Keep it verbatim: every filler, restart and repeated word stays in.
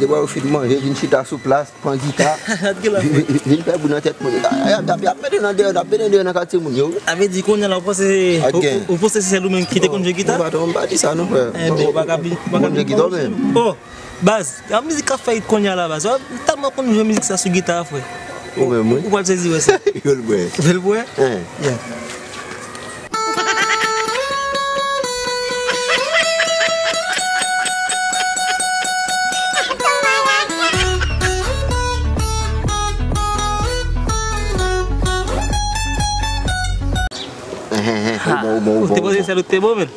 Depi w fin manje, vin chita sou plas, pran gita. Gad gen la. Vin, vin, vin fè bri nan tèt moun. Y ap, y ap, y ap mete nan deyò, y ap mete deyò nan katye moun yo. Sa vle di kounye a la, ou panse se, ou, ou, ou panse se sèl ou menm ki te konn jwe gita? Non, patwon, m pa di sa non, frè. Enben, ou pa ka vin, ou pa ka vin jwe gita ou menm. Oh, baz, gen mizik k ap fè hit kounye a la, baz. Ou tèlman konn jwe mizik sa sou gita, frè. Ou menm, wi. Ou pral sezi wè sa. Yo l bwè. Yo l bwè? Hein. Yeah. Ou bon, ou bon, ou bon. Ou te panse sèl ou te bon, men.